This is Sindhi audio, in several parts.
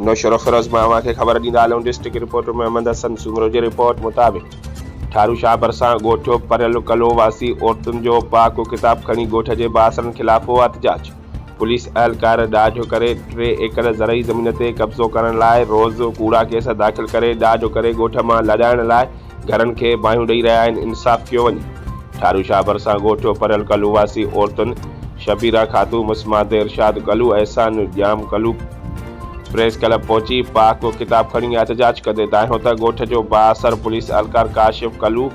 نوشهروفيروز مان اوهان کي خبر ڏيندا هلون ڊسٽرڪٽ رپورٽر محمد حسن سومرو جي رپورٽ مطابق ٺارو شاهه ڀرسان ڳوٺ پريل ڪلو واسي عورتن جو پاڪ ڪتاب کڻي ڳوٺ جي بااثرن خلاف احتجاج پوليس اهلڪار ڏاڍ ڪري ٽي ايڪڙ زرعي زمين تي قبضو ڪرڻ لاء روز ڪوڙا ڪيس داخل ڪري ڏاڍ ڪري ڳوٺ مان لڏائڻ لاء گهرن کي باهيون ڏئي رهيا آهن انصاف ڪيو وڃي. ٺارو شاهه ڀرسان ڳوٺ پريل ڪلو واسي عورتن شبيره خاتون، مسمات ارشاد ڪلو، احسان ڄام ڪلو پريس ڪلب پهچي پاڪ ڪتاب کڻي احتجاج ڪندي دانهيو ته ڳوٺ جو بااثر پوليس اهلڪار ڪاشف ڪلو،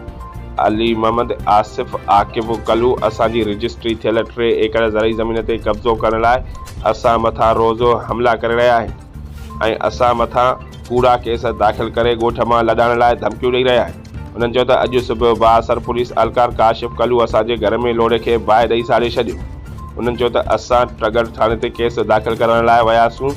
علي محمد آصف عاقب ڪلو اسان جي رجسٽري ٿيل ٽي ايڪڙ زرعي زمين تي قبضو ڪرڻ لاء اسان مٿان روز حملا ڪري رهيا آهن ۽ اسان مٿان ڪوڙا ڪيس داخل ڪري ڳوٺ مان لڏائڻ لاء ڌمڪيون ڏئي رهيا آهن. هنن چيو ته اڄ صبح بااثر پوليس اهلڪار ڪاشف ڪلو اسان جي گهر ۾ لوڙهي کي باهه ڏئي ساڙي ڇڏيو. هنن چيو ته اسان ٽڳڙ ٿاڻي تي ڪيس داخل ڪرائڻ لاء وياسون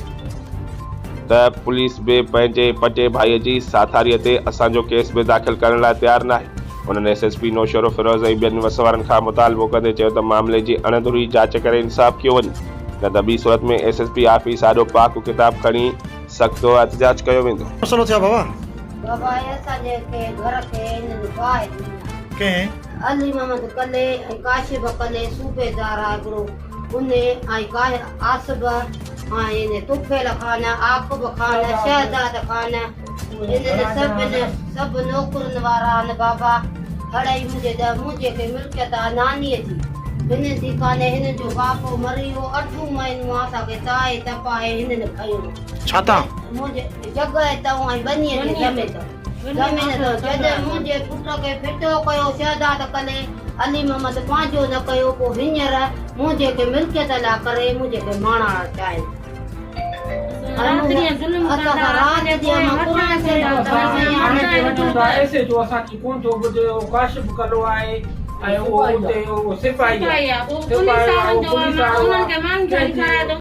ته پوليس به پنهنجي پٽي ڀائي جي ساٿاري تي اسان جو ڪيس به داخل ڪرڻ لاء تيار ناهي. هنن ايس ايس پي نوشهروفيروز ۽ ٻين وس وارن کان مطالبو ڪندي چيو ته معاملي جي اڻ ڌري جاچ ڪري انصاف ڪيو وڃي نه ته ٻي صورت ۾ ايس ايس پي آفيس آڏو پاڪ ڪتاب کڻي سخت احتجاج ڪيو ويندو. مسئلو ٿيو بابا؟ بابا اي اسان جي کي گهر کي انهن باهه ڏني آ. ڪنهن؟ علي محمد ڪلي ۽ ڪاشف ڪلي صوبيدار آ هڪڙو انهي ۽ آصف ۽ انهي طفيل خان عاقب خان شهزاد خان انهن سڀن سڀ نوڪرين وارا آهن بابا هڙئي منهنجي ته منهنجي کي ملڪيت آ نانيء جي هنن جي ڪانهي هنن جو باپو مري ويو اٺون مهينو آ اسان کي تائي تپائي هنن کنيو. ڇا تان؟ منهنجي جڳهه تئون ۽ ٻنيء جي زمين تئون. زمين تئون. جڏهن منهنجي پٽ کي ڦٽو ڪيو شهزاد ڪلي علي محمد پنهنجو نه ڪيو پوء هينئر منهنجي کي ملڪيت لاء ڪري منهنجي کي ماڻڻ چاهين. رات ڏينهن ظلم اسان ڪندا کان رات ڏينهن مان قرآن شريف کڻي هاڻي سائين تي وڃون ٿا ايس ايچ او اسان کي ڪون ٿو ٻڌي اهو ڪاشف ڪلو آهي ۽ اهو اتي اهو سپاهي سپاهي آهي آهي پوليس وارن جو پوليس وارو انهن کي ماڻهن آهي کي